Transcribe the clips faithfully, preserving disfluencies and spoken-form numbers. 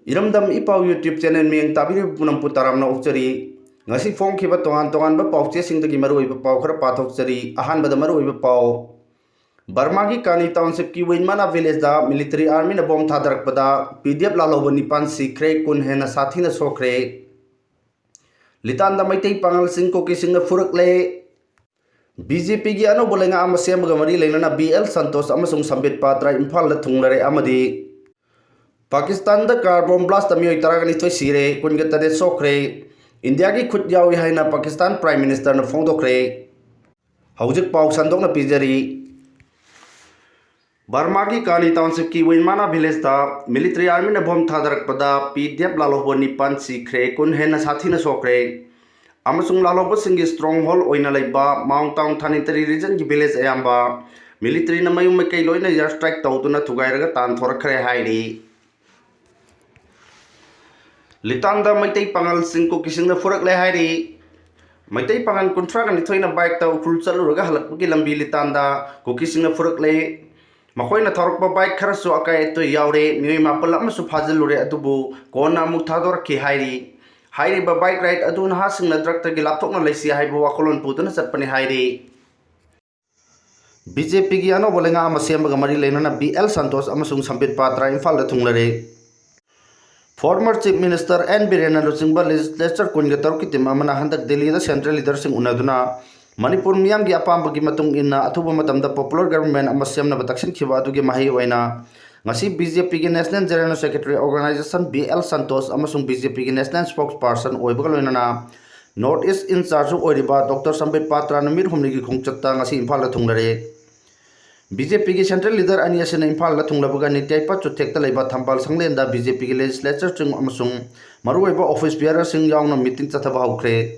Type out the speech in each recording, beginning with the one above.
ꯏꯔꯝꯗꯝ ꯏꯄꯥꯎ YouTube channel ꯃꯤꯌꯦꯡ ꯇꯥꯕꯤꯔꯤꯕ ꯄꯨꯝꯅꯃꯛꯄꯨ ꯇꯔꯥꯝꯅ ꯑꯣꯛꯆꯔꯤ꯫ ꯉꯁꯤ ꯐꯣꯡꯈꯤꯕ ꯇꯣꯉꯥꯟ ꯇꯣꯉꯥꯟꯕ ꯄꯥꯎꯆꯦꯁꯤꯡꯗꯒꯤ ꯃꯔꯨꯑꯣꯏꯕ ꯄꯥꯎ ꯈꯔ ꯄꯥꯊꯣꯛꯆꯔꯤ꯫ ꯑꯍꯥꯟꯕꯗ ꯃꯔꯨꯑꯣꯏꯕ ꯄꯥꯎ꯫ ꯕꯔꯃꯥꯒꯤ ꯀꯥꯅꯤ township ꯀꯤ ꯋꯤꯟꯃꯥꯅꯥ village ꯗ military army ꯅ bomb ꯊꯥꯗꯔꯛꯄꯗ P D F ꯂꯥꯜꯍꯧꯕ ꯅꯤꯄꯥꯟ ꯁꯤꯈ꯭ꯔꯦ, ꯀꯨꯟ ꯍꯦꯟꯅ ꯁꯥꯊꯤꯅ ꯁꯣꯛꯈ꯭ꯔꯦ꯫ ꯂꯤꯇꯥꯟꯗ ꯃꯩꯇꯩ ꯄꯥꯉꯜꯁꯤꯡ ꯀꯨꯀꯤꯁꯤꯡꯅ ꯐꯨꯔꯛꯂꯦ꯫ B J P ꯒꯤ ꯑꯅꯧꯕ ꯂꯩꯉꯥꯛ ꯑꯃ ꯁꯦꯝꯕꯒ ꯃꯔꯤ ꯂꯩꯅꯅ B L ꯁꯟꯇꯣꯁ ꯑꯃꯁꯨꯡ ꯁꯝꯕꯤꯠ ꯄꯥꯇ꯭ꯔꯥ ꯏꯝꯐꯥꯜꯗ ꯊꯨꯡꯂꯔꯦ ꯑꯃꯗꯤ ꯄꯥꯀꯤꯁꯇꯥꯟꯗ car bomb blast ꯇ ꯃꯤꯑꯣꯏ ꯇꯔꯥꯒ ꯅꯤꯊꯣꯏ ꯁꯤꯔꯦ, ꯀꯨꯟꯒ ꯇꯔꯦꯠ ꯁꯣꯛꯈ꯭ꯔꯦ꯫ ꯏꯟꯗꯤꯌꯥꯒꯤ ꯈꯨꯠ ꯌꯥꯎꯏ ꯍꯥꯏꯅ ꯄꯥꯀꯤꯁꯇꯥꯟ Prime Minister ꯅ ꯐꯣꯡꯗꯣꯛꯈ꯭ꯔꯦ꯫ ꯍꯧꯖꯤꯛ ꯄꯥꯎ ꯁꯟꯗꯣꯛꯅ ꯄꯤꯖꯔꯤ꯫ ꯕꯔꯃꯥꯒꯤ ꯀꯥꯅꯤ township ꯀꯤ ꯋꯤꯟꯃꯥꯅꯥ village ꯇ military army ꯅ bomb ꯊꯥꯗꯔꯛꯄꯗ P D F ꯂꯥꯜꯍꯧꯕ ꯅꯤꯄꯥꯟ ꯁꯤꯈ꯭ꯔꯦ, ꯀꯨꯟ ꯍꯦꯟꯅ ꯁꯥꯊꯤꯅ ꯁꯣꯛꯈ꯭ꯔꯦ ꯑꯃꯁꯨꯡ ꯂꯥꯜꯍꯧꯕꯁꯤꯡꯒꯤ stronghold ꯑꯣꯏꯅ ꯂꯩꯕ Maung Taung Thani Tari region ꯒꯤ village ꯑꯌꯥꯝꯕ military ꯅ ꯃꯌꯨꯝ ꯃꯀꯩ ꯂꯣꯏꯅ air strike ꯇꯧꯗꯨꯅ ꯊꯨꯒꯥꯏꯔꯒ ꯇꯥꯟꯊꯣꯔꯛꯈ꯭ꯔꯦ ꯍꯥꯏꯔꯤ꯫ ꯂꯤꯇꯥꯟꯗ ꯃꯩꯇꯩ ꯄꯥꯉꯜꯁꯤꯡ ꯀꯨꯀꯤꯁꯤꯡꯅ ꯐꯨꯔꯛꯂꯦ ꯍꯥꯏꯔꯤ꯫ ꯃꯩꯇꯩ ꯄꯥꯉꯜ ꯀꯨꯟꯊ꯭ꯔꯥꯒ ꯅꯤꯊꯣꯏꯅ bike ꯇ ꯎꯈ꯭ꯔꯨꯜ ꯆꯠꯂꯨꯔꯒ ꯍꯜꯂꯛꯄꯒꯤ ꯂꯝꯕꯤ ꯂꯤꯇꯥꯟꯗ ꯀꯨꯀꯤꯁꯤꯡꯅ ꯐꯨꯔꯛꯂꯦ꯫ ꯃꯈꯣꯏꯅ ꯊꯧꯔꯛꯄ bike ꯈꯔꯁꯨ ꯑꯀꯥꯏ ꯑꯇꯣꯏ ꯌꯥꯎꯔꯦ꯫ ꯃꯤꯑꯣꯏ ꯃꯥꯄꯜ ꯑꯃꯁꯨ ꯐꯥꯖꯤꯜꯂꯨꯔꯦ, ꯑꯗꯨꯕꯨ ꯀꯣꯟꯅ ꯑꯃꯨꯛ ꯊꯥꯗꯣꯔꯛꯈꯤ ꯍꯥꯏꯔꯤ꯫ ꯍꯥꯏꯔꯤꯕ bike ride ꯑꯗꯨ ꯅꯍꯥꯁꯤꯡꯅ drug ꯇꯒꯤ ꯂꯥꯞꯊꯣꯛꯅ ꯂꯩꯁꯤ ꯍꯥꯏꯕ ꯋꯥꯈꯜꯂꯣꯟ ꯄꯨꯗꯨꯅ ꯆꯠꯄꯅꯤ ꯍꯥꯏꯔꯤ꯫ B J P ꯒꯤ ꯑꯅꯧꯕ ꯂꯩꯉꯥꯛ ꯑꯃ ꯁꯦꯝꯕꯒ ꯃꯔꯤ ꯂꯩꯅꯅ B L ꯁꯟꯇꯣꯁ ꯑꯃꯁꯨꯡ ꯁꯝꯕꯤꯠ ꯄꯥꯇ꯭ꯔꯥ ꯏꯝꯐꯥꯜꯗ ꯊꯨꯡꯂꯔꯦ꯫ Former Chief Minister N ꯕꯤꯔꯦꯟꯅ ꯂꯨꯆꯤꯡꯕ legislature ꯀꯨꯟꯒ ꯇꯔꯨꯛꯀꯤ team ꯑꯃꯅ ꯍꯟꯗꯛ ꯗꯤꯜꯂꯤꯗ central leader ꯁꯤꯡ ꯎꯅꯗꯨꯅ ꯃꯅꯤꯄꯨꯔ ꯃꯤꯌꯥꯝꯒꯤ ꯑꯄꯥꯝꯕꯒꯤ ꯃꯇꯨꯡ ꯏꯟꯅ ꯑꯊꯨꯕ ꯃꯇꯝꯗ popular government ꯑꯃ ꯁꯦꯝꯅꯕ ꯇꯛꯁꯤꯟꯈꯤꯕ ꯑꯗꯨꯒꯤ ꯃꯍꯩ ꯑꯣꯏꯅ ꯉꯁꯤ B J P ꯒꯤ National General Secretary Organization B L Santosh ꯑꯃꯁꯨꯡ B J P ꯒꯤ national spokesperson ꯑꯣꯏꯕꯒ ꯂꯣꯏꯅꯅ North East in charge ꯑꯣꯏꯔꯤꯕ Doctor ꯁꯝꯕꯤꯠ ꯄꯥꯇ꯭ꯔꯥ ꯅꯨꯃꯤꯠ ꯍꯨꯝꯅꯤꯒꯤ ꯈꯣꯡꯆꯠꯇ ꯉꯁꯤ ꯏꯝꯐꯥꯜꯗ ꯊꯨꯡꯂꯔꯦ꯫ B J P ꯒꯤ central leader ꯑꯅꯤ ꯑꯁꯤꯅ ꯏꯝꯐꯥꯜꯗ ꯊꯨꯡꯂꯕꯒ ꯅꯤꯇ꯭ꯌꯥꯏꯄꯥꯠ ꯆꯨꯊꯦꯛꯇ ꯂꯩꯕ ꯊꯝꯕꯥꯜ ꯁꯪꯂꯦꯟꯗ B J P ꯒꯤ legislature ꯁꯤꯡ ꯑꯃꯁꯨꯡ ꯃꯔꯨꯑꯣꯏꯕ office bearer ꯁꯤꯡ ꯌꯥꯎꯅ meeting ꯆꯠꯊꯕ ꯍꯧꯈ꯭ꯔꯦ꯫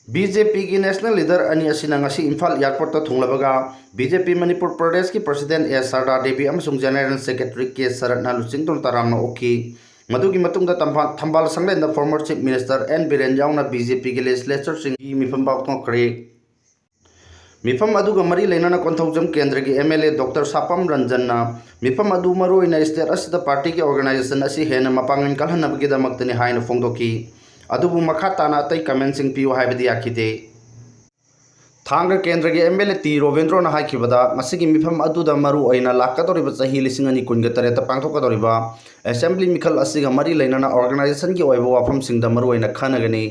B J P ꯒꯤ national leader ꯑꯅꯤ ꯑꯁꯤꯅ ꯉꯁꯤ ꯏꯝꯐꯥꯜ airport ꯇ ꯊꯨꯡꯂꯕꯒ B J P ꯃꯅꯤꯄꯨꯔ ꯄ꯭ꯔꯗꯦꯁꯀꯤ president ꯑꯦꯁ ꯁꯔꯗꯥ ꯗꯦꯕꯤ ꯑꯃꯁꯨꯡ general secretary ꯀꯦ ꯁꯔꯠꯅ ꯂꯨꯆꯤꯡꯗꯨꯅ ꯇꯔꯥꯝꯅ ꯑꯣꯛꯈꯤ꯫ ꯃꯗꯨꯒꯤ ꯃꯇꯨꯡꯗ ꯇꯝꯐꯥ-, ꯊꯝꯕꯥꯜ ꯁꯪꯂꯦꯟꯗ former chief minister N Biren ꯌꯥꯎꯅ B J P ꯒꯤ legislature ꯁꯤꯡꯒꯤ ꯃꯤꯐꯝ ꯄꯥꯡꯊꯣꯛꯈ꯭ꯔꯦ꯫ ꯃꯤꯐꯝ ꯑꯗꯨꯒ ꯃꯔꯤ ꯂꯩꯅꯅ ꯀꯣꯟꯊꯧꯖꯝ ꯀꯦꯟꯗ꯭ꯔꯒꯤ MLA Doctor ꯁꯥꯄꯝ ꯔꯟꯖꯟꯅ ꯃꯤꯐꯝ ꯑꯗꯨ ꯃꯔꯨꯑꯣꯏꯅ state ꯑꯁꯤꯗ partyꯒꯤ organization ꯑꯁꯤ ꯍꯦꯟꯅ ꯃꯄꯥꯡꯒꯜ ꯀꯜꯍꯟꯅꯕꯒꯤꯗꯃꯛꯇꯅꯤ ꯍꯥꯏꯅ ꯐꯣꯡꯗꯣꯛꯈꯤ꯫ ꯑꯗꯨꯕꯨ ꯃꯈꯥ ꯇꯥꯅ ꯑꯇꯩ commentꯁꯤꯡ ꯄꯤꯌꯨ ꯍꯥꯏꯕꯗꯤ ꯌꯥꯈꯤꯗꯦ꯫ ꯊꯥꯡꯒ ꯀꯦꯟꯗ꯭ꯔꯒꯤ MLA ꯇꯤ ꯔꯣꯕꯤꯟꯗ꯭ꯔꯣꯅ ꯍꯥꯏꯈꯤꯕꯗ, ꯉꯁꯤꯒꯤ ꯃꯤꯐꯝ ꯑꯗꯨꯗ ꯃꯔꯨ ꯑꯣꯏꯅ ꯂꯥꯛꯀꯗꯧꯔꯤꯕ ꯆꯍꯤ ꯂꯤꯁꯤꯡ ꯑꯅꯤ ꯀꯨꯟꯒ ꯇꯔꯦꯠꯇ ꯄꯥꯡꯊꯣꯛꯀꯗꯧꯔꯤꯕ assembly ꯃꯤꯈꯜ ꯑꯁꯤꯒ ꯃꯔꯤ ꯂꯩꯅꯅ organizationꯒꯤ ꯑꯣꯏꯕ ꯋꯥꯐꯝꯁꯤꯡꯗ ꯃꯔꯨ ꯑꯣꯏꯅ ꯈꯟꯅꯒꯅꯤ꯫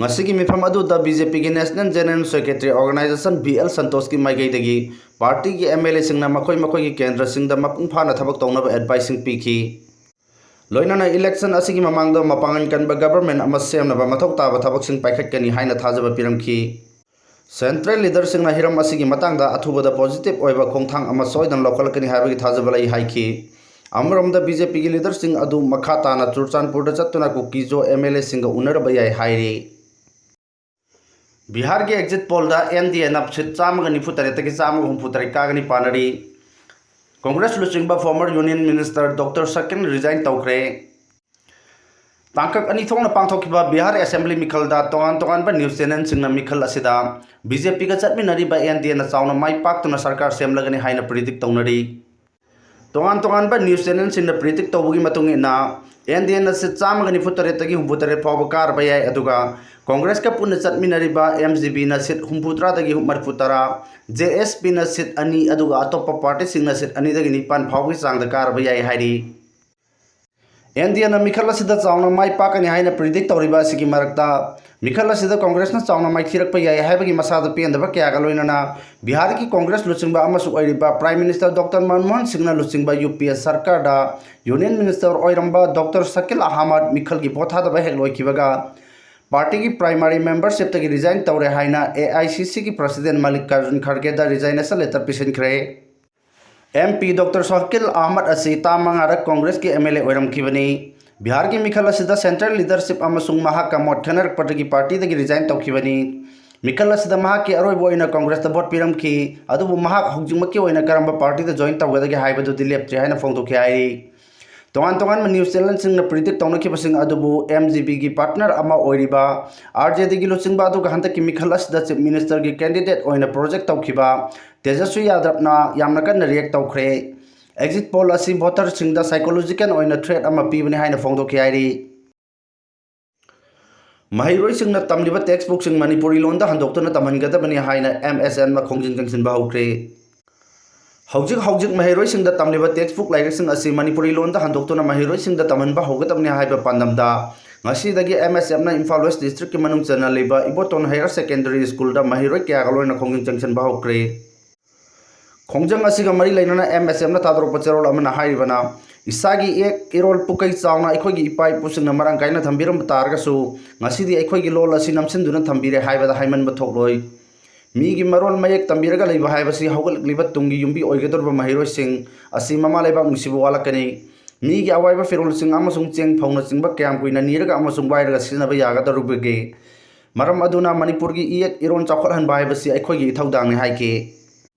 ꯉꯁꯤꯒꯤ ꯃꯤꯐꯝ ꯑꯗꯨꯗ BJPꯒꯤ National General Secretary organization B L ꯁꯟꯇꯣꯁꯀꯤ ꯃꯥꯏꯀꯩꯗꯒꯤ partyꯒꯤ MLAꯁꯤꯡꯅ ꯃꯈꯣꯏ ꯃꯈꯣꯏꯒꯤ ꯀꯦꯟꯗ꯭ꯔꯁꯤꯡꯗ ꯃꯄꯨꯡ ꯐꯥꯅ ꯊꯕꯛ ꯇꯧꯅꯕ adviceꯁꯤꯡ ꯄꯤꯈꯤ꯫ ꯂꯣꯏꯅꯅ election ꯑꯁꯤꯒꯤ ꯃꯃꯥꯡꯗ ꯃꯄꯥꯡꯒꯜ ꯀꯟꯕ government ꯑꯃ ꯁꯦꯝꯅꯕ ꯃꯊꯧ ꯇꯥꯕ ꯊꯕꯛꯁꯤꯡ ꯄꯥꯏꯈꯠꯀꯅꯤ ꯍꯥꯏꯅ ꯊꯥꯖꯕ ꯄꯤꯔꯝꯈꯤ꯫ Central leaderꯁꯤꯡꯅ ꯍꯤꯔꯝ ꯑꯁꯤꯒꯤ ꯃꯇꯥꯡꯗ ꯑꯊꯨꯕꯗ positive ꯑꯣꯏꯕ ꯈꯣꯡꯊꯥꯡ ꯑꯃ ꯁꯣꯏꯗꯅ ꯂꯧꯈꯠꯂꯛꯀꯅꯤ ꯍꯥꯏꯕꯒꯤ ꯊꯥꯖꯕ ꯂꯩ ꯍꯥꯏꯈꯤ꯫ ꯑꯃꯔꯣꯝꯗ BJPꯒꯤ leaderꯁꯤꯡ ꯑꯗꯨ ꯃꯈꯥ ꯇꯥꯅ ꯆꯨꯔꯆꯥꯟꯄꯨꯔꯗ ꯆꯠꯇꯨꯅ ꯀꯨꯀꯤꯖꯣ MLAꯁꯤꯡꯒ ꯎꯅꯔꯕ ꯌꯥꯏ ꯍꯥꯏꯔꯤ꯫ ꯕꯤꯍꯥꯔꯒꯤ exit pollꯗ NDAꯅ seat ꯆꯥꯝꯃꯒ ꯅꯤꯐꯨ ꯇꯔꯦꯠꯇꯒꯤ ꯆꯥꯝꯃꯒ ꯍꯨꯝꯐꯨ ꯇꯔꯦꯠ ꯀꯥꯒꯅꯤ ꯄꯥꯅꯔꯤ꯫ Congress ꯂꯨꯆꯤꯡꯕ former Union Minister Doctor skill resign ꯇꯧꯈ꯭ꯔꯦ꯫ ꯇꯥꯡꯀꯛ ꯑꯅꯤ ꯊꯣꯛꯅ ꯄꯥꯡꯊꯣꯛꯈꯤꯕ ꯕꯤꯍꯥꯔ assembly ꯃꯤꯈꯜꯗ ꯇꯣꯉꯥꯟ ꯇꯣꯉꯥꯟꯕ news channelꯁꯤꯡꯅ ꯃꯤꯈꯜ ꯑꯁꯤꯗ BJPꯒ ꯆꯠꯃꯤꯟꯅꯔꯤꯕ NDAꯅ ꯆꯥꯎꯅ ꯃꯥꯏ ꯄꯥꯛꯇꯨꯅ ꯁꯔꯀꯥꯔ ꯁꯦꯝꯂꯒꯅꯤ ꯍꯥꯏꯅ predict ꯇꯧꯅꯔꯤ꯫ ꯇꯣꯉꯥꯟ ꯇꯣꯉꯥꯟꯕ news channelꯁꯤꯡꯅ predict ꯇꯧꯕꯒꯤ ꯃꯇꯨꯡ ꯏꯟꯅ, NDAꯅ seat ꯆꯥꯝꯃꯒ ꯅꯤꯐꯨ ꯇꯔꯦꯠꯇꯒꯤ ꯍꯨꯝꯐꯨ ꯇꯔꯦꯠ ꯐꯥꯎꯕ ꯀꯥꯔꯕ ꯌꯥꯏ, ꯑꯗꯨꯒ Congressꯀ ꯄꯨꯟꯅ ꯆꯠꯃꯤꯟꯅꯔꯤꯕ MGPꯅ seat ꯍꯨꯝꯐꯨ ꯇꯔꯥꯗꯒꯤ ꯃꯔꯤꯐꯨ ꯇꯔꯥ, JSPꯅ seat ꯑꯅꯤ, ꯑꯗꯨꯒ ꯑꯇꯣꯞꯄ partyꯁꯤꯡꯅ seat ꯑꯅꯤꯗꯒꯤ ꯅꯤꯄꯥꯟ ꯐꯥꯎꯕꯒꯤ ꯆꯥꯡꯗ ꯀꯥꯔꯕ ꯌꯥꯏ ꯍꯥꯏꯔꯤ꯫ NDAꯅ ꯃꯤꯈꯜ ꯑꯁꯤꯗ ꯆꯥꯎꯅ ꯃꯥꯏ ꯄꯥꯛꯀꯅꯤ ꯍꯥꯏꯅ predict ꯇꯧꯔꯤꯕ ꯑꯁꯤꯒꯤ ꯃꯔꯛꯇ, ꯃꯤꯈꯜ ꯑꯁꯤꯗ Congressꯅ ꯆꯥꯎꯅ ꯃꯥꯏꯊꯤꯔꯛꯄ ꯌꯥꯏ ꯍꯥꯏꯕꯒꯤ ꯃꯁꯥꯗ ꯄꯦꯟꯗꯕ ꯀꯌꯥꯒ ꯂꯣꯏꯅꯅ ꯕꯤꯍꯥꯔꯒꯤ Congress ꯂꯨꯆꯤꯡꯕ ꯑꯃꯁꯨ ꯑꯣꯏꯔꯤꯕ Prime Minister Doctor ꯃꯟꯃꯣꯍꯟ ꯁꯤꯡꯅ ꯂꯨꯆꯤꯡꯕ UPA ꯁꯔꯀꯥꯔꯗ Union Minister ꯑꯣꯏꯔꯝꯕ Doctor ꯁꯀꯤꯜ ꯑꯍꯃꯗ ꯃꯤꯈꯜꯒꯤ ꯚꯣꯠ ꯊꯥꯗꯕ ꯍꯦꯛ ꯂꯣꯏꯈꯤꯕꯒ partyꯒꯤ primary membershipꯇꯒꯤ resign ꯇꯧꯔꯦ ꯍꯥꯏꯅ AICCꯒꯤ President ꯃꯜꯂꯤꯀꯥꯔꯖꯨꯟ ꯈꯔꯒꯦꯗ resignation letter ꯄꯤꯁꯤꯟꯈ꯭ꯔꯦ꯫ MP Doctor ꯁꯀꯤꯜ ꯑꯍꯃꯗ ꯑꯁꯤ ꯇꯥꯝ ꯃꯉꯥꯔꯛ Congressꯀꯤ MLA ꯑꯣꯏꯔꯝꯈꯤꯕꯅꯤ꯫ ꯕꯤꯍꯥꯔꯒꯤ ꯃꯤꯈꯜ ꯑꯁꯤꯗ central leadership ꯑꯃꯁꯨꯡ ꯃꯍꯥꯛꯀ ꯃꯣꯠ ꯈꯦꯠꯅꯔꯛꯄꯗꯒꯤ partyꯗꯒꯤ resign ꯇꯧꯈꯤꯕꯅꯤ꯫ ꯃꯤꯈꯜ ꯑꯁꯤꯗ ꯃꯍꯥꯛꯀꯤ ꯑꯔꯣꯏꯕ ꯑꯣꯏꯅ Congressꯇ ꯚꯣꯠ ꯄꯤꯔꯝꯈꯤ, ꯑꯗꯨꯕꯨ ꯃꯍꯥꯛ ꯍꯧꯖꯤꯛꯃꯛꯀꯤ ꯑꯣꯏꯅ ꯀꯔꯝꯕ partyꯗ join ꯇꯧꯒꯗꯒꯦ ꯍꯥꯏꯕꯗꯨꯗꯤ ꯂꯦꯞꯇ꯭ꯔꯤ ꯍꯥꯏꯅ ꯐꯣꯡꯗꯣꯛꯈꯤ ꯍꯥꯏꯔꯤ꯫ ꯇꯣꯉꯥꯟ ꯇꯣꯉꯥꯟꯕ ꯅ꯭ꯌꯨꯁ ꯆꯦꯅꯦꯜꯁꯤꯡꯅ ꯄ꯭ꯔꯤꯗꯤꯛ ꯇꯧꯅꯈꯤꯕꯁꯤꯡ ꯑꯗꯨꯕꯨ ꯑꯦꯝ ꯖꯤ ꯄꯤꯒꯤ ꯄꯥꯔꯠꯅꯔ ꯑꯃ ꯑꯣꯏꯔꯤꯕ ꯑꯥꯔ ꯖꯦ ꯗꯤꯒꯤ ꯂꯨꯆꯤꯡꯕ ꯑꯗꯨꯒ ꯍꯟꯗꯛꯀꯤ ꯃꯤꯈꯜ ꯑꯁꯤꯗ ꯆꯤꯐ ꯃꯤꯅꯤꯁꯇꯔꯒꯤ ꯀꯦꯟꯗꯤꯗꯦꯠ ꯑꯣꯏꯅ ꯄ꯭ꯔꯣꯖꯦꯛ ꯇꯧꯈꯤꯕ ꯇꯦꯖꯁ꯭ꯋꯤ ꯌꯥꯗꯕꯅ ꯌꯥꯝꯅ ꯀꯟꯅ ꯔꯤꯌꯦꯛ ꯇꯧꯈ꯭ꯔꯦ꯫ ꯑꯦꯛꯖꯤꯠ ꯄꯣꯜ ꯑꯁꯤ ꯚꯣꯇꯔꯁꯤꯡꯗ ꯁꯥꯏꯀꯣꯂꯣꯖꯤꯀꯦꯜ ꯑꯣꯏꯅ ꯊ꯭ꯔꯦꯠ ꯑꯃ ꯄꯤꯕꯅꯤ ꯍꯥꯏꯅ ꯐꯣꯡꯗꯣꯛꯈꯤ ꯍꯥꯏꯔꯤ꯫ ꯃꯍꯩꯔꯣꯏꯁꯤꯡꯅ ꯇꯝꯂꯤꯕ ꯇꯦꯛꯁ ꯕꯨꯛꯁꯤꯡ ꯃꯅꯤꯄꯨꯔꯤ ꯂꯣꯟꯗ ꯍꯟꯗꯣꯛꯇꯨꯅ ꯇꯝꯍꯟꯒꯗꯕꯅꯤ ꯍꯥꯏꯅ ꯑꯦꯝ ꯑꯦꯁ ꯑꯦꯝꯅ ꯈꯣꯡꯖꯪ ꯆꯪꯁꯤꯟꯕ ꯍꯧꯈ꯭ꯔꯦ꯫ ꯍꯧꯖꯤꯛ ꯍꯧꯖꯤꯛ ꯃꯍꯩꯔꯣꯏꯁꯤꯡꯗ ꯇꯝꯂꯤꯕ ꯇꯦꯛꯁ ꯕꯨꯛ ꯂꯥꯏꯔꯤꯛꯁꯤꯡ ꯑꯁꯤ ꯃꯅꯤꯄꯨꯔꯤ ꯂꯣꯟꯗ ꯍꯟꯗꯣꯛꯇꯨꯅ ꯃꯍꯩꯔꯣꯏꯁꯤꯡꯗ ꯇꯝꯍꯟꯕ ꯍꯧꯒꯗꯕꯅꯤ ꯍꯥꯏꯕ ꯄꯥꯟꯗꯝꯗ ꯉꯁꯤꯗꯒꯤ ꯑꯦꯝ ꯑꯦꯁ ꯑꯦꯝꯅ ꯏꯝꯐꯥꯜ ꯋꯦꯁ ꯗꯤꯁꯇ꯭ꯔꯤꯛꯀꯤ ꯃꯅꯨꯡ ꯆꯟꯅ ꯂꯩꯕ ꯏꯕꯣꯇꯣꯟ ꯍꯥꯌꯔ ꯁꯦꯀꯦꯟꯗꯔꯤ ꯁ꯭ꯀꯨꯜꯗ ꯃꯍꯩꯔꯣꯏ ꯀꯌꯥꯒ ꯂꯣꯏꯅ ꯈꯣꯡꯖꯪ ꯆꯪꯁꯤꯟꯕ ꯍꯧꯈ꯭ꯔꯦ꯫ ꯈꯣꯡꯖꯪ ꯑꯁꯤꯒ ꯃꯔꯤ ꯂꯩꯅꯅ ꯑꯦꯝ ꯑꯦꯁ ꯑꯦꯝꯅ ꯊꯥꯗꯣꯔꯛꯄ ꯆꯦꯔꯣꯜ ꯑꯃꯅ ꯍꯥꯏꯔꯤꯕꯅ, ꯏꯁꯥꯒꯤ ꯏꯌꯦꯛ ꯏꯔꯣꯜ ꯄꯨꯀꯩ ꯆꯥꯎꯅ ꯑꯩꯈꯣꯏꯒꯤ ꯏꯄꯥ ꯏꯄꯨꯁꯤꯡꯅ ꯃꯔꯥꯡ ꯀꯥꯏꯅ ꯊꯝꯕꯤꯔꯝꯕ ꯇꯥꯔꯒꯁꯨ, ꯉꯁꯤꯗꯤ ꯑꯩꯈꯣꯏꯒꯤ ꯂꯣꯜ ꯑꯁꯤ ꯅꯝꯁꯤꯟꯗꯨꯅ ꯊꯝꯕꯤꯔꯦ ꯍꯥꯏꯕꯗ ꯍꯥꯏꯃꯟꯕ ꯊꯣꯛꯂꯣꯏ꯫ ꯃꯤꯒꯤ ꯃꯔꯣꯜ ꯃꯌꯦꯛ ꯇꯝꯕꯤꯔꯒ ꯂꯩꯕ ꯍꯥꯏꯕꯁꯤ ꯍꯧꯒꯠꯂꯛꯂꯤꯕ ꯇꯨꯡꯒꯤ ꯌꯨꯝꯕꯤ ꯑꯣꯏꯒꯗꯧꯔꯤꯕ ꯃꯍꯩꯔꯣꯏꯁꯤꯡ ꯑꯁꯤ ꯃꯃꯥ ꯂꯩꯕꯥꯛ ꯅꯨꯡꯁꯤꯕ ꯋꯥꯠꯂꯛꯀꯅꯤ꯫ ꯃꯤꯒꯤ ꯑꯋꯥꯏꯕ ꯐꯤꯔꯣꯜꯁꯤꯡ ꯑꯃꯁꯨꯡ ꯆꯦꯡ ꯐꯧꯅꯆꯤꯡꯕ ꯀꯌꯥꯝ ꯀꯨꯏꯅ ꯅꯤꯔꯒ ꯑꯃꯁꯨꯡ ꯋꯥꯏꯔꯒ ꯁꯤꯖꯤꯟꯅꯕ ꯌꯥꯒꯗꯧꯔꯤꯕꯒꯦ? ꯃꯔꯝ ꯑꯗꯨꯅ ꯃꯅꯤꯄꯨꯔꯒꯤ ꯏꯌꯦꯛ ꯏꯔꯣꯟ ꯆꯥꯎꯈꯠꯍꯟꯕ ꯍꯥꯏꯕꯁꯤ ꯑꯩꯈꯣꯏꯒꯤ ꯏꯊꯧꯗꯥꯡꯅꯤ ꯍꯥꯏꯈꯤ꯫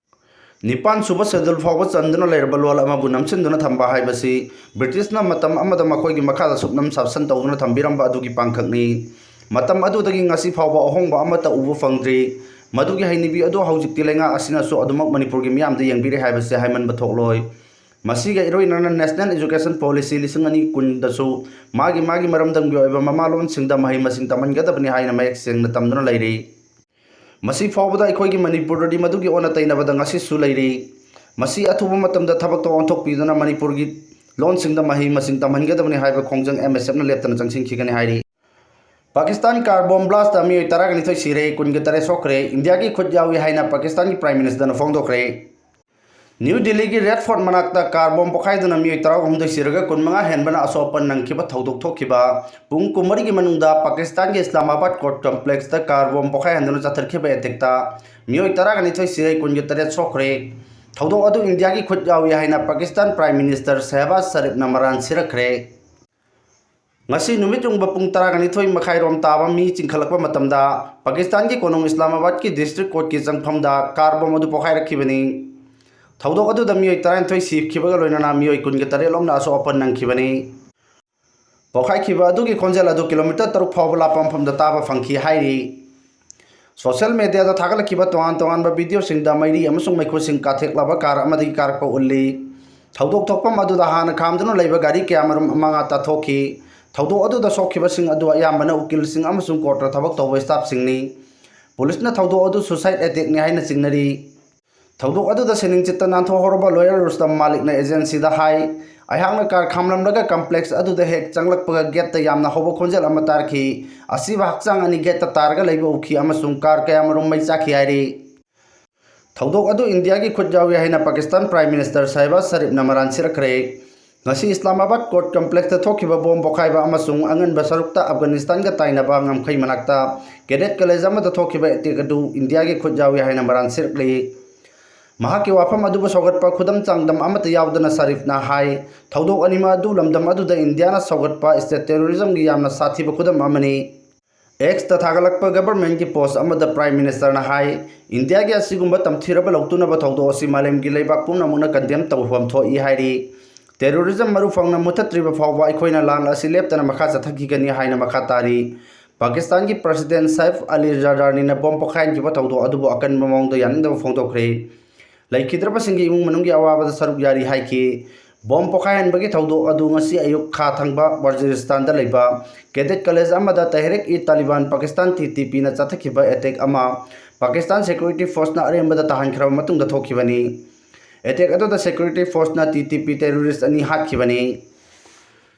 ꯅꯤꯄꯥꯟ ꯁꯨꯕ ꯁꯦꯗꯨꯜ ꯐꯥꯎꯕ ꯆꯟꯗꯨꯅ ꯂꯩꯔꯕ ꯂꯣꯜ ꯑꯃꯕꯨ ꯅꯝꯁꯤꯟꯗꯨꯅ ꯊꯝꯕ ꯍꯥꯏꯕꯁꯤ ꯕ꯭ꯔꯤꯇꯤꯁꯅ ꯃꯇꯝ ꯑꯃꯗ ꯃꯈꯣꯏꯒꯤ ꯃꯈꯥꯗ ꯁꯨꯞꯅꯝ ꯁꯥꯁꯟ ꯇꯧꯗꯨꯅ ꯊꯝꯕꯤꯔꯝꯕ ꯑꯗꯨꯒꯤ ꯄꯥꯡꯈꯛꯅꯤ꯫ ꯃꯇꯝ ꯑꯗꯨꯗꯒꯤ ꯉꯁꯤ ꯐꯥꯎꯕ ꯑꯍꯣꯡꯕ ꯑꯃꯠꯇ ꯎꯕ ꯐꯪꯗ꯭ꯔꯤ꯫ ꯃꯗꯨꯒꯤ ꯍꯩꯅꯕꯤ ꯑꯗꯨ ꯍꯧꯖꯤꯛꯇꯤ ꯂꯩꯉꯥꯛ ꯑꯁꯤꯅꯁꯨ ꯑꯗꯨꯃꯛ ꯃꯅꯤꯄꯨꯔꯒꯤ ꯃꯤꯌꯥꯝꯗ ꯌꯦꯡꯕꯤꯔꯦ ꯍꯥꯏꯕꯁꯤ ꯍꯥꯏꯃꯟꯕ ꯊꯣꯛꯂꯣꯏ꯫ ꯃꯁꯤꯒ ꯏꯔꯣꯏꯅꯅ ꯅꯦꯁꯅꯦꯜ ꯏꯖꯨꯀꯦꯁꯟ ꯄꯣꯂꯤꯁꯤ ꯂꯤꯁꯤꯡ ꯑꯅꯤ ꯀꯨꯟꯗꯁꯨ ꯃꯥꯒꯤ ꯃꯥꯒꯤ ꯃꯔꯝꯗꯝꯒꯤ ꯑꯣꯏꯕ ꯃꯃꯥꯂꯣꯟꯁꯤꯡꯗ ꯃꯍꯩ ꯃꯁꯤꯡ ꯇꯝꯍꯟꯒꯗꯕꯅꯤ ꯍꯥꯏꯅ ꯃꯌꯦꯛ ꯁꯦꯡꯅ ꯇꯝꯗꯨꯅ ꯂꯩꯔꯤ꯫ ꯃꯁꯤ ꯐꯥꯎꯕꯗ ꯑꯩꯈꯣꯏꯒꯤ ꯃꯅꯤꯄꯨꯔꯗꯗꯤ ꯃꯗꯨꯒꯤ ꯑꯣꯟꯅ ꯇꯩꯅꯕꯗ ꯉꯁꯤꯁꯨ ꯂꯩꯔꯤ꯫ ꯃꯁꯤ ꯑꯊꯨꯕ ꯃꯇꯝꯗ ꯊꯕꯛꯇ ꯑꯣꯟꯊꯣꯛꯄꯤꯗꯨꯅ ꯃꯅꯤꯄꯨꯔꯒꯤ ꯂꯣꯟꯁꯤꯡꯗ ꯃꯍꯩ ꯃꯁꯤꯡ ꯇꯝꯍꯟꯒꯗꯕꯅꯤ ꯍꯥꯏꯕ ꯈꯣꯡꯖꯪ ꯑꯦꯝ ꯑꯦꯁ ꯑꯦꯐꯅ ꯂꯦꯞꯇꯅ ꯆꯪꯁꯤꯟꯈꯤꯒꯅꯤ ꯍꯥꯏꯔꯤ꯫ ꯄꯥꯀꯤꯁꯇꯥꯟ ꯀꯥꯔ ꯕꯣꯝ ꯕ꯭ꯂꯥꯁꯇ ꯃꯤꯑꯣꯏ ꯇꯔꯥꯒ ꯅꯤꯊꯣꯏ ꯁꯤꯔꯦ, ꯀꯨꯟꯒ ꯇꯔꯦꯠ ꯁꯣꯛꯈ꯭ꯔꯦ, ꯏꯟꯗꯤꯌꯥꯒꯤ ꯈꯨꯠ ꯌꯥꯎꯏ ꯍꯥꯏꯅ ꯄꯥꯀꯤꯁꯇꯥꯟꯒꯤ ꯄ꯭ꯔꯥꯏꯝ ꯃꯤꯅꯤꯁꯇꯔꯅ ꯐꯣꯡꯗꯣꯛꯈ꯭ꯔꯦ꯫ ꯅ꯭ꯌꯨ ꯗꯤꯜꯂꯤꯒꯤ ꯔꯦꯗ ꯐꯣꯔꯠ ꯃꯅꯥꯛꯇ ꯀꯥꯔ ꯕꯣꯝ ꯄꯣꯈꯥꯏꯗꯨꯅ ꯃꯤꯑꯣꯏ ꯇꯔꯥꯍꯨꯝꯗꯣꯏ ꯁꯤꯔꯒ ꯀꯨꯟꯃꯉꯥ ꯍꯦꯟꯕꯅ ꯑꯁꯣꯛ ꯑꯄꯟ ꯅꯪꯈꯤꯕ ꯊꯧꯗꯣꯛ ꯊꯣꯛꯈꯤꯕ ꯄꯨꯡ ꯀꯨꯟꯃꯔꯤꯒꯤ ꯃꯅꯨꯡꯗ ꯄꯥꯀꯤꯁꯇꯥꯟꯒꯤ ꯏꯁꯂꯥꯃꯥꯕꯥꯗ ꯀꯣꯔꯠ ꯀꯝꯄ꯭ꯂꯦꯛꯁꯇ ꯀꯥꯔ ꯕꯣꯝ ꯄꯣꯈꯥꯏꯍꯟꯗꯨꯅ ꯆꯠꯊꯈꯤꯕ ꯑꯦꯇꯦꯛꯇ ꯃꯤꯑꯣꯏ ꯇꯔꯥꯒ ꯅꯤꯊꯣꯏ ꯁꯤꯔꯦ, ꯀꯨꯟꯒ ꯇꯔꯦꯠ ꯁꯣꯛꯈ꯭ꯔꯦ꯫ ꯊꯧꯗꯣꯛ ꯑꯗꯨ ꯏꯟꯗꯤꯌꯥꯒꯤ ꯈꯨꯠ ꯌꯥꯎꯏ ꯍꯥꯏꯅ ꯄꯥꯀꯤꯁꯇꯥꯟ ꯄ꯭ꯔꯥꯏꯝ ꯃꯤꯅꯤꯁꯇꯔ ꯁꯦꯍꯕꯥꯖ ꯁꯔꯤꯐꯅ ꯃꯔꯥꯟ ꯁꯤꯔꯛꯈ꯭ꯔꯦ꯫ ꯉꯁꯤ ꯅꯨꯃꯤꯠ ꯌꯨꯡꯕ ꯄꯨꯡ ꯇꯔꯥꯒ ꯅꯤꯊꯣꯏ ꯃꯈꯥꯏꯔꯣꯝ ꯇꯥꯕ ꯃꯤ ꯆꯤꯡꯈꯠꯂꯛꯄ ꯃꯇꯝꯗ ꯄꯥꯀꯤꯁꯇꯥꯟꯒꯤ ꯀꯣꯅꯨꯡ ꯏꯁꯂꯥꯃꯥꯕꯥꯗꯀꯤ ꯗꯤꯁꯇ꯭ꯔꯤꯛ ꯀꯣꯔꯠꯀꯤ ꯆꯪꯐꯝꯗ ꯀꯥꯔ ꯕꯣꯝ ꯑꯗꯨ ꯄꯣꯈꯥꯏꯔꯛꯈꯤꯕꯅꯤ꯫ ꯊꯧꯗꯣꯛ ꯑꯗꯨꯗ ꯃꯤꯑꯣꯏ ꯇꯔꯥꯅꯤꯊꯣꯏ ꯁꯤꯈꯤꯕꯒ ꯂꯣꯏꯅꯅ ꯃꯤꯑꯣꯏ ꯀꯨꯟꯒ ꯇꯔꯦꯠ ꯂꯣꯝꯅ ꯑꯁꯣꯛ ꯑꯄꯟ ꯅꯪꯈꯤꯕꯅꯤ꯫ ꯄꯣꯛꯈꯥꯏꯈꯤꯕ ꯑꯗꯨꯒꯤ ꯈꯣꯟꯖꯦꯜ ꯑꯗꯨ ꯀꯤꯂꯣꯃꯤꯇꯔ ꯇꯔꯨꯛ ꯐꯥꯎꯕ ꯂꯥꯞꯄ ꯃꯐꯝꯗ ꯇꯥꯕ ꯐꯪꯈꯤ ꯍꯥꯏꯔꯤ꯫ ꯁꯣꯁꯤꯌꯦꯜ ꯃꯦꯗꯤꯌꯥꯗ ꯊꯥꯒꯠꯂꯛꯈꯤꯕ ꯇꯣꯉꯥꯟ ꯇꯣꯉꯥꯟꯕ ꯚꯤꯗꯤꯑꯣꯁꯤꯡꯗ ꯃꯩꯔꯤ ꯑꯃꯁꯨꯡ ꯃꯩꯈꯨꯁꯤꯡ ꯀꯥꯊꯦꯛꯂꯕ ꯀꯥꯔ ꯑꯃꯗꯒꯤ ꯀꯥꯔꯛꯄ ꯎꯠꯂꯤ꯫ ꯊꯧꯗꯣꯛ ꯊꯣꯛꯐꯝ ꯑꯗꯨꯗ ꯍꯥꯟꯅ ꯈꯥꯝꯗꯨꯅ ꯂꯩꯕ ꯒꯥꯔꯤ ꯀꯌꯥꯃꯔꯨꯝ ꯃꯉꯥ ꯇꯥꯊꯣꯛꯈꯤ꯫ ꯊꯧꯗꯣꯛ ꯑꯗꯨꯗ ꯁꯣꯛꯈꯤꯕꯁꯤꯡ ꯑꯗꯨ ꯑꯌꯥꯝꯕꯅ ꯎꯀꯤꯜꯁꯤꯡ ꯑꯃꯁꯨꯡ ꯀꯣꯔꯠꯇ ꯊꯕꯛ ꯇꯧꯕ ꯁ꯭ꯇꯥꯐꯁꯤꯡꯅꯤ꯫ ꯄꯨꯂꯤꯁꯅ ꯊꯧꯗꯣꯛ ꯑꯗꯨ suicide attackꯅꯤ ꯍꯥꯏꯅ ꯆꯤꯡꯅꯔꯤ꯫ ꯊꯧꯗꯣꯛ ꯑꯗꯨꯗ ꯁꯦꯅꯤꯡ ꯆꯤꯠꯇ ꯅꯥꯟꯊꯣꯛꯍꯧꯔꯕ lawyer ꯔꯨꯁꯇꯝ ꯃꯥꯂꯤꯛꯅ agencyꯗ ꯍꯥꯏ, "ꯑꯩꯍꯥꯛꯅ ꯀꯥꯔ ꯈꯥꯝꯂꯝꯂꯒ complex ꯑꯗꯨꯗ ꯍꯦꯛ ꯆꯪꯂꯛꯄꯒ gateꯇ ꯌꯥꯝꯅ ꯍꯧꯕ ꯈꯣꯟꯖꯦꯜ ꯑꯃ ꯇꯥꯔꯛꯈꯤ꯫ ꯑꯁꯤꯕ ꯍꯛꯆꯥꯡ ꯑꯅꯤ gateꯇ ꯇꯥꯔꯒ ꯂꯩꯕ ꯎꯈꯤ ꯑꯃꯁꯨꯡ ꯀꯥꯔ ꯀꯌꯥꯃꯔꯨꯝ ꯃꯩ ꯆꯥꯛꯈꯤ" ꯍꯥꯏꯔꯤ꯫ ꯊꯧꯗꯣꯛ ꯑꯗꯨ ꯏꯟꯗꯤꯌꯥꯒꯤ ꯈꯨꯠ ꯌꯥꯎꯏ ꯍꯥꯏꯅ ꯄꯥꯀꯤꯁꯇꯥꯟ Prime Minister ꯁꯍꯕꯥꯖ ꯁꯔꯤꯐꯅ ꯃꯔꯥꯜ ꯁꯤꯔꯛꯈ꯭ꯔꯦ꯫ ꯉꯁꯤ ꯏꯁꯂꯥꯃꯥꯕꯥꯗ court complexꯇ ꯊꯣꯛꯈꯤꯕ ꯕꯣꯝ ꯄꯣꯈꯥꯏꯕ ꯑꯃꯁꯨꯡ ꯑꯉꯟꯕ ꯁꯔꯨꯛꯇ ꯑꯐꯒꯥꯅꯤꯁꯇꯥꯟꯒ ꯇꯥꯏꯅꯕ ꯉꯝꯈꯩ ꯃꯅꯥꯛꯇ cadet college ꯑꯃꯗ ꯊꯣꯛꯈꯤꯕ attack ꯑꯗꯨ ꯏꯟꯗꯤꯌꯥꯒꯤ ꯈꯨꯠ ꯌꯥꯎꯏ ꯍꯥꯏꯅ ꯃꯔꯥꯜ ꯁꯤꯔꯛꯂꯤ꯫ ꯃꯍꯥꯛꯀꯤ ꯋꯥꯐꯝ ꯑꯗꯨꯕꯨ ꯁꯧꯒꯠꯄ ꯈꯨꯗꯝ ꯆꯥꯡꯗꯝ ꯑꯃꯠꯇ ꯌꯥꯎꯗꯅ ꯁꯔꯤꯐꯅ ꯍꯥꯏ, "ꯊꯧꯗꯣꯛ ꯑꯅꯤꯃꯛ ꯑꯗꯨ ꯂꯝꯗꯝ ꯑꯗꯨꯗ ꯏꯟꯗꯤꯌꯥꯅ ꯁꯧꯒꯠꯄ state terrorismꯒꯤ ꯌꯥꯝꯅ ꯁꯥꯊꯤꯕ ꯈꯨꯗꯝ ꯑꯃꯅꯤ"꯫ Xꯇ ꯊꯥꯒꯠꯂꯛꯄ governmentꯀꯤ post ꯑꯃꯗ Prime Ministerꯅ ꯍꯥꯏ, "ꯏꯟꯗꯤꯌꯥꯒꯤ ꯑꯁꯤꯒꯨꯝꯕ ꯇꯝꯊꯤꯔꯕ ꯂꯧꯇꯨꯅꯕ ꯊꯧꯗꯣꯛ ꯑꯁꯤ ꯃꯥꯂꯦꯝꯒꯤ ꯂꯩꯕꯥꯛ ꯄꯨꯝꯅꯃꯛꯅ condemn ꯇꯧꯐꯝ ꯊꯣꯛꯏ" ꯍꯥꯏꯔꯤ꯫ Terrorism ꯃꯔꯨ ꯐꯪꯅ ꯃꯨꯊꯠꯇ꯭ꯔꯤꯕ ꯐꯥꯎꯕ ꯑꯩꯈꯣꯏꯅ ꯂꯥꯟ ꯑꯁꯤ ꯂꯦꯞꯇꯅ ꯃꯈꯥ ꯆꯠꯊꯈꯤꯒꯅꯤ ꯍꯥꯏꯅ ꯃꯈꯥ ꯇꯥꯔꯤ꯫ ꯄꯥꯀꯤꯁꯇꯥꯟꯒꯤ President ꯁꯥꯏꯐ ꯑꯂꯤ ꯖꯔꯗꯥꯅꯤꯅ ꯕꯣꯝ ꯄꯣꯈꯥꯏꯍꯟꯈꯤꯕ ꯊꯧꯗꯣꯛ ꯑꯗꯨꯕꯨ ꯑꯀꯟꯕ ꯃꯑꯣꯡꯗ ꯌꯥꯅꯤꯡꯗꯕ ꯐꯣꯡꯗꯣꯛꯈ꯭ꯔꯦ꯫ ꯂꯩꯈꯤꯗ꯭ꯔꯕꯁꯤꯡꯒꯤ ꯏꯃꯨꯡ ꯃꯅꯨꯡꯒꯤ ꯑꯋꯥꯕꯗ ꯁꯔꯨꯛ ꯌꯥꯔꯤ ꯍꯥꯏꯈꯤ꯫ ꯕꯣꯝ ꯄꯣꯈꯥꯏꯍꯟꯕꯒꯤ ꯊꯧꯗꯣꯛ ꯑꯗꯨ ꯉꯁꯤ ꯑꯌꯨꯛ ꯈꯥ ꯊꯪꯕ ꯋꯥꯖꯤꯔꯤꯁꯇꯥꯟꯗ ꯂꯩꯕ cadet college ꯑꯃꯗ ꯇꯦꯍꯔꯤꯛ-ꯏ-ꯇꯥꯂꯤꯕꯥꯟ ꯄꯥꯀꯤꯁꯇꯥꯟ, TTPꯅ ꯆꯠꯊꯈꯤꯕ attack ꯑꯃ ꯄꯥꯀꯤꯁꯇꯥꯟ security forceꯅ ꯑꯔꯦꯝꯕꯗ ꯇꯥꯍꯟꯈ꯭ꯔꯕ ꯃꯇꯨꯡꯗ ꯊꯣꯛꯈꯤꯕꯅꯤ꯫ Attack ꯑꯗꯨꯗ security forceꯅ TTP terrorist ꯑꯅꯤ ꯍꯥꯠꯈꯤꯕꯅꯤ꯫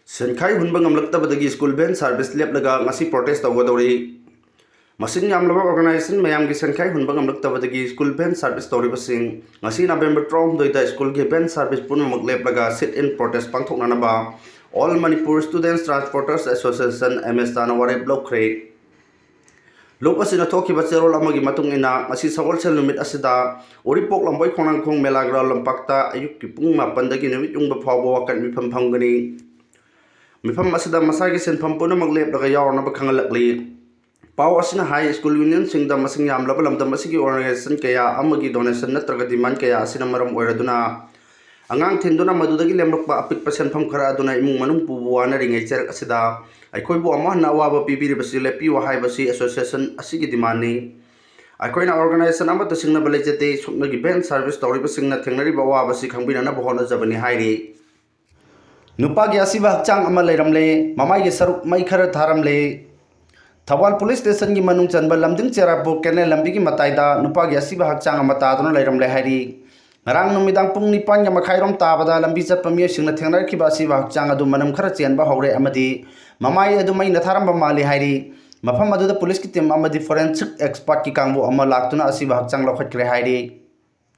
ꯁꯦꯟꯈꯥꯏ ꯍꯨꯟꯕ ꯉꯝꯂꯛꯇꯕꯗꯒꯤ school van service ꯂꯦꯞꯂꯒ ꯉꯁꯤ protest ꯇꯧꯒꯗꯧꯔꯤ꯫ ꯃꯁꯤꯡ ꯌꯥꯝꯂꯕ organization ꯃꯌꯥꯝꯒꯤ ꯁꯦꯟꯈꯥꯏ ꯍꯨꯟꯕ ꯉꯝꯂꯛꯇꯕꯗꯒꯤ school van service ꯇꯧꯔꯤꯕꯁꯤꯡ ꯉꯁꯤ November ꯇꯔꯥꯍꯨꯝꯗꯣꯏꯗ schoolꯒꯤ van service ꯄꯨꯝꯅꯃꯛ ꯂꯦꯞꯂꯒ sit-in protest ꯄꯥꯡꯊꯣꯛꯅꯅꯕ All Manipur Students Transporters Association, AMSTAꯅ ꯋꯥꯔꯦꯞ ꯂꯧꯈ꯭ꯔꯦ꯫ ꯂꯨꯞ ꯑꯁꯤꯅ ꯊꯣꯛꯈꯤꯕ ꯆꯦꯔꯣꯜ ꯑꯃꯒꯤ ꯃꯇꯨꯡ ꯏꯟꯅ, ꯉꯁꯤ ꯁꯒꯣꯜꯁꯦꯜ ꯅꯨꯃꯤꯠ ꯑꯁꯤꯗ ꯎꯔꯤꯄꯣꯛ ꯂꯝꯕꯣꯏ ꯈꯣꯡꯅꯥꯡꯈꯣꯡ ꯃꯦꯂꯥ ground ꯂꯝꯄꯥꯛꯇ ꯑꯌꯨꯛꯀꯤ ꯄꯨꯡ ꯃꯥꯄꯟꯗꯒꯤ ꯅꯨꯃꯤꯠ ꯌꯨꯡꯕ ꯐꯥꯎꯕ ꯋꯥꯀꯠ ꯃꯤꯐꯝ ꯐꯝꯒꯅꯤ꯫ ꯃꯤꯐꯝ ꯑꯁꯤꯗ ꯃꯁꯥꯒꯤ ꯁꯤꯟꯐꯝ ꯄꯨꯝꯅꯃꯛ ꯂꯦꯞꯂꯒ ꯌꯥꯎꯔꯅꯕ ꯈꯪꯍꯜꯂꯛꯂꯤ꯫ ꯄꯥꯎ ꯑꯁꯤꯅ ꯍꯥꯏ, ꯁ꯭ꯀꯨꯜ ꯌꯨꯅꯤꯌꯟꯁꯤꯡꯗ ꯃꯁꯤꯡ ꯌꯥꯝꯂꯕ ꯂꯝꯗꯝ ꯑꯁꯤꯒꯤ ꯑꯣꯔꯒꯅꯥꯏꯖꯦꯁꯟ ꯀꯌꯥ ꯑꯃꯒꯤ ꯗꯣꯅꯦꯁꯟ ꯅꯠꯇ꯭ꯔꯒ ꯗꯤꯃꯥꯟ ꯀꯌꯥ ꯑꯁꯤꯅ ꯃꯔꯝ ꯑꯣꯏꯔꯗꯨꯅ ꯑꯉꯥꯡ ꯊꯤꯟꯗꯨꯅ ꯃꯗꯨꯗꯒꯤ ꯂꯦꯝꯂꯛꯄ ꯑꯄꯤꯛꯄ ꯁꯦꯟꯐꯝ ꯈꯔ ꯑꯗꯨꯅ ꯏꯃꯨꯡ ꯃꯅꯨꯡ ꯄꯨꯕ ꯋꯥꯅꯔꯤꯉꯩ ꯆꯩꯔꯛ ꯑꯁꯤꯗ ꯑꯩꯈꯣꯏꯕꯨ ꯑꯃꯨꯛ ꯍꯟꯅ ꯑꯋꯥꯕ ꯄꯤꯕꯤꯔꯤꯕꯁꯤ ꯂꯦꯞꯄꯤꯌꯨ ꯍꯥꯏꯕꯁꯤ ꯑꯦꯁꯣꯁꯤꯌꯦꯁꯟ ꯑꯁꯤꯒꯤ ꯗꯤꯃꯥꯟꯅꯤ꯫ ꯑꯩꯈꯣꯏꯅ ꯑꯣꯔꯒꯅꯥꯏꯖꯦꯁꯟ ꯑꯃꯠꯇ ꯁꯤꯡꯅꯕ ꯂꯩꯖꯗꯦ꯫ ꯁꯨꯞꯅꯒꯤ ꯚꯦꯟ ꯁꯥꯔꯚꯤꯁ ꯇꯧꯔꯤꯕꯁꯤꯡꯅ ꯊꯦꯡꯅꯔꯤꯕ ꯑꯋꯥꯕꯁꯤ ꯈꯪꯕꯤꯅꯅꯕ ꯍꯣꯠꯅꯖꯕꯅꯤ ꯍꯥꯏꯔꯤ꯫ ꯅꯨꯄꯥꯒꯤ ꯑꯁꯤꯕ ꯍꯛꯆꯥꯡ ꯑꯃ ꯂꯩꯔꯝꯂꯦ꯫ ꯃꯃꯥꯏꯒꯤ ꯁꯔꯨꯛ ꯃꯩ ꯈꯔ ꯊꯥꯔꯝꯂꯦ꯫ ꯊꯧꯕꯥꯜ ꯄꯨꯂꯤꯁ ꯁ꯭ꯇꯦꯁꯟꯒꯤ ꯃꯅꯨꯡ ꯆꯟꯕ ꯂꯝꯗꯤꯡ ꯆꯦꯔꯥꯄꯨꯔ ꯀꯦꯅꯦꯜ ꯂꯝꯕꯤꯒꯤ ꯃꯇꯥꯏꯗ ꯅꯨꯄꯥꯒꯤ ꯑꯁꯤꯕ ꯍꯛꯆꯥꯡ ꯑꯃ ꯇꯥꯗꯨꯅ ꯂꯩꯔꯝꯂꯦ ꯍꯥꯏꯔꯤ꯫ ꯉꯔꯥꯡ ꯅꯨꯃꯤꯗꯥꯡ ꯄꯨꯡ ꯅꯤꯄꯥꯟꯒ ꯃꯈꯥꯏꯔꯣꯝ ꯇꯥꯕꯗ ꯂꯝꯕꯤ ꯆꯠꯄ ꯃꯤꯑꯣꯏꯁꯤꯡꯅ ꯊꯦꯡꯅꯔꯛꯈꯤꯕ ꯑꯁꯤꯕ ꯍꯛꯆꯥꯡ ꯑꯗꯨ ꯃꯅꯝ ꯈꯔ ꯆꯦꯟꯕ ꯍꯧꯔꯦ ꯑꯃꯗꯤ ꯃꯃꯥꯏ ꯑꯗꯨ ꯃꯩꯅ ꯊꯥꯔꯝꯕ ꯃꯥꯜꯂꯤ ꯍꯥꯏꯔꯤ꯫ ꯃꯐꯝ ꯑꯗꯨꯗ ꯄꯨꯂꯤꯁꯀꯤ ꯇꯤꯝ ꯑꯃꯗꯤ ꯐꯣꯔꯦꯟꯁꯤꯛ ꯑꯦꯛꯁꯄꯔꯠꯀꯤ ꯀꯥꯡꯕꯨ ꯑꯃ ꯂꯥꯛꯇꯨꯅ ꯑꯁꯤꯕ ꯍꯛꯆꯥꯡ ꯂꯧꯈꯠꯈ꯭ꯔꯦ ꯍꯥꯏꯔꯤ꯫